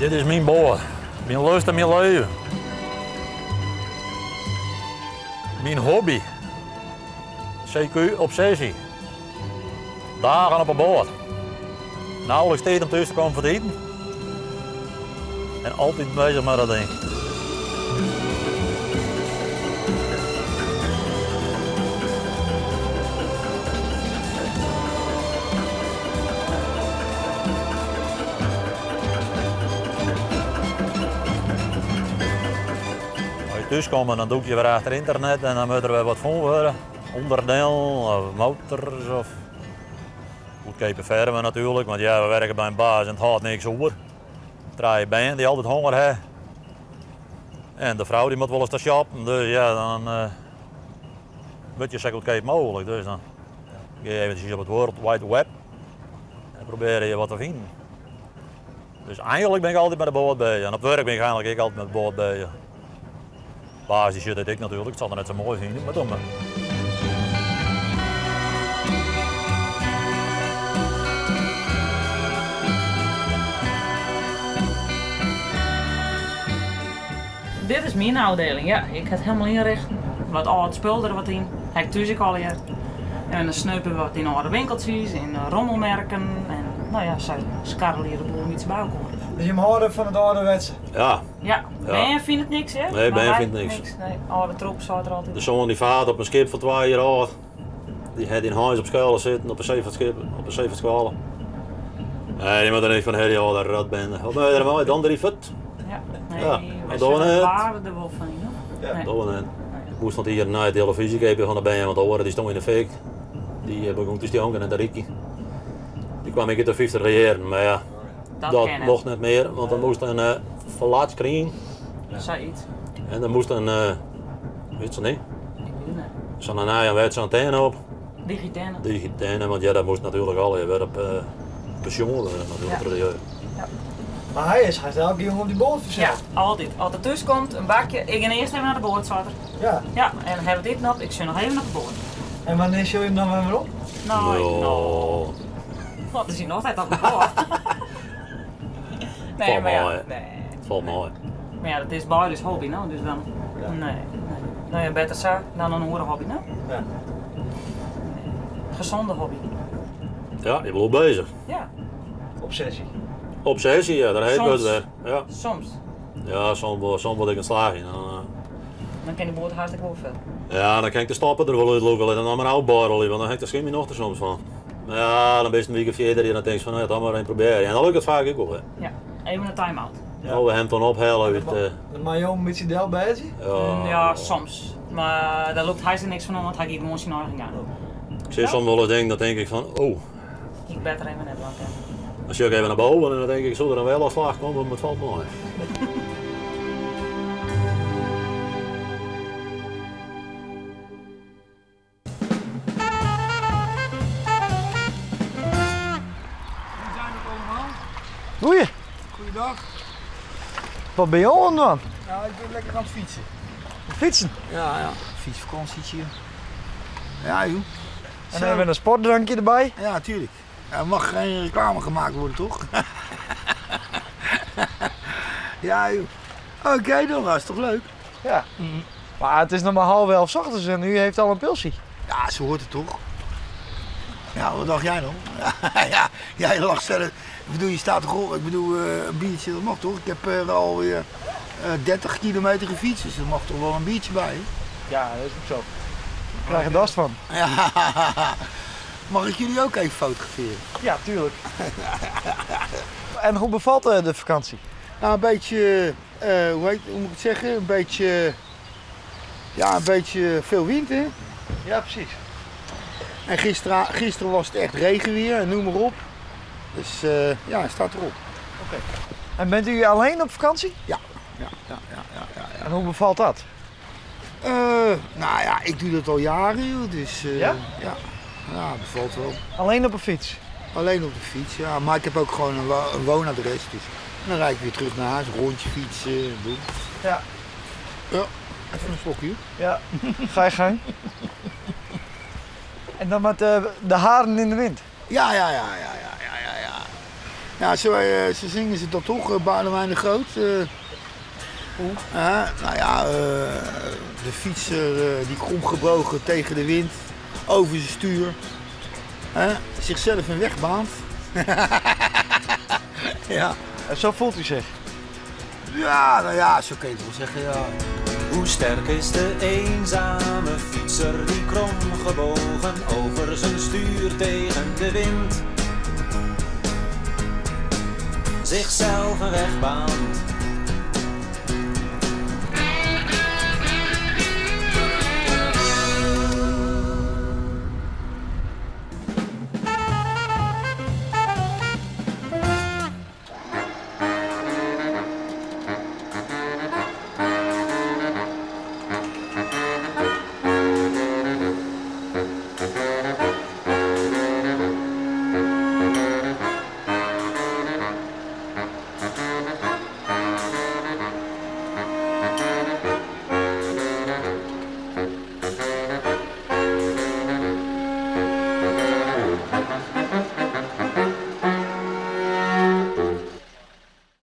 Dit is myn boat. Myn lust en myn leven. Myn hobby. CQ obsessie. Dagen op 'e boat. Nauwelijks tiid om thús te kommen foar it iten. En altyd bezich mei dat ding. As je thús komme, dan dûk je wer achter ynternet en dan moat der wer wat fûn wurde. Ûnderdielen of motors of goedkeape ferve natuerlik, want ja, we werke by in baas en it hâldt niks oer. Trije bern dy't altyd honger ha. En de frou dy moat wolris te shoppen, dus ja, dan uh, wurdt je sa goedkeap mooglik. Dus dan gean je eventsjes op it World Wide Web en probearje je wat te finen. Dus eigenlik bin ik altyd mei de boat bezich. En op wurk bin ik eigenlik ek altyd mei de boat bezich. Baas dy sjocht it ek natuerlik, it sil er net sa moai fine, mar doe mar. Dit is myn ôfdieling, ja. Ik ha it helemaal ynrichten. Wat âld spul der wat yn. Ha ik thús ek allegear. En dan sneupe we wat yn âlde winkeltsjes, yn rommelmerken. En no ja, sa skarrelje de boel in bytsje by elkoar. Dus jim hâlde fan it âlderwetse? Ja. Ja, bern fine it niks, hè? Nee, bern fynt niks. Nee, âlde troep seit er altyd. De soan dy faart op in skip fan twa jier âld. Dy hat yn Harns op skoalle sitten, op in seefartskip, op in seefartskoalle. Nee, dy moat der niks fan ha, dy âlde rotbende. Wat moat je der mei? Dan der fuort. Ja, nee, ja, wy dat dogge we net. waarde der wol fan yn, hoor. Ja, dogge we net. Ik moast fan 't jier in nije telefyzje keapje fan de bern, want de oare dy stong yn de fik. Dy begûn te stjonken en te rikjen. Dy kwam ek út de fyftiger jierren, mar ja. Dat, dat mocht net mear, want der moast in uh, flat screen. Sayts. En der moast in, uh, wit se net? Sa'n nije antenne op. Digitenne. Digitenne, want ja, dat moast natuerlik allegear wer op uh, besjoen wurde natuerlik Ja. troch de jeugd. Ja. Mar hy is hast elke jûn op dy boat Ja, fansels. altyd. As er thús komt, in bakje. Ik gean earst even nei de boat, seit er. Ja. Ja, en dan ha we it iten op. Ik sjoch noch even op de boat. En wannear sjogge je him dan wer werom? No, No. Want is hy noch net op de boat. Nee, Falt mar ja, mei. nee. Falt mei. Mar ja, dat is beide ús hobby, no, dus dan. Ja. Nee, nee. No ja, better sa dan in oare hobby, no? Ja. Gezonde hobby. Ja, je bliuwt bezich. Ja. Obsessie. Obsessie, ja, daar heet Soms. het weer. Ja, Soms. ja soms, soms word ik ontslagen. Dan, Dan kin de boat hartstikke wol folle. ja, dan kin ik de stoppen der wol útlûke en dan mar ôfborrelje, want dan ha ik der skjin myn nocht der soms fan. Mar ja, dan bist in wike fierder en dan tinkst fan, no ja, dan mar even probearje. En dan lukt it faak ek wol, hè. Ja, even in time-out. Ja. No, we him dan ophelle út. Dan mei jo in bytsje delbêdzje? Ja. Ja, soms. Mar dêr lûkt hy sich niks fan oan, want hy giet gewoan syn eigen gang. Ik sil soms wolris denken, dan tink ik fan, oh. Ik better even net dwaan kinne. Dan sjoch ik even nei boven en dan tink ik, soe der in welleslach komme, mar it falt mei. Wie zijn het allemaal? Goeie. Goeiedag. Wat binne jo oan it dwaan? Nou, ik ben lekker aan het fietsen. Fytsen? Ja, ja. Fietsvakantietje. Ja, joh. En dan hebben we een sportdrankje derby. Ja, tuurlijk. Er mag geen reclame gemaakt worden, toch? ja, joh. Oké dan, dat is toch leuk? Ja. Maar het is nog maar 10:30 's ochtends en u heeft al een pilsie. Ja, zo hoort het toch? Ja, wat dacht jij dan? ja, jij lacht zelf. Ik bedoel, je staat toch op? Ik bedoel, een biertje, dat mag toch? Ik heb alweer 30 kilometer gefietst, dus er mag toch wel een biertje bij, hè? Ja, dat is ook zo. Ik krijg er dorst van. Ja. Mag ik jullie ook even fotograferen? Ja, tuurlijk. En hoe bevalt de vakantie? Nou, een beetje, hoe moet ik het zeggen? Een beetje, ja, een beetje veel wind, hè? Ja, precies. En gisteren was het echt regenweer en noem maar op. Dus ja, het staat erop. Oké. En bent u alleen op vakantie? Ja. Ja, ja, ja, ja, ja, ja. En hoe bevalt dat? Nou ja, ik doe dat al jaren, joh, dus Ja? ja. Ja, bevalt wel. Alleen op een fiets? Alleen op de fiets, ja. Maar ik heb ook gewoon een woonadres, dus dan rijd ik weer terug naar huis, rondje fietsen, doen. Ja. Ja, even een slokje. Ja, ga je gang. En dan met de haren in de wind? Ja, ja, ja, ja, ja, ja, ja, ja. Ja, zo, zo zingen ze dat toch, Boudewijn de Groot. Hoe? Nou ja, de fietser die kromgebogen tegen de wind, over zijn stuur, zichzelf een weg baant. Ja. En zo voelt u zich? Ja, nou ja, zo kun je het wel zeggen, ja. Hoe sterk is de eenzame fietser die kromgebogen over zijn stuur tegen de wind zichzelf een weg baant.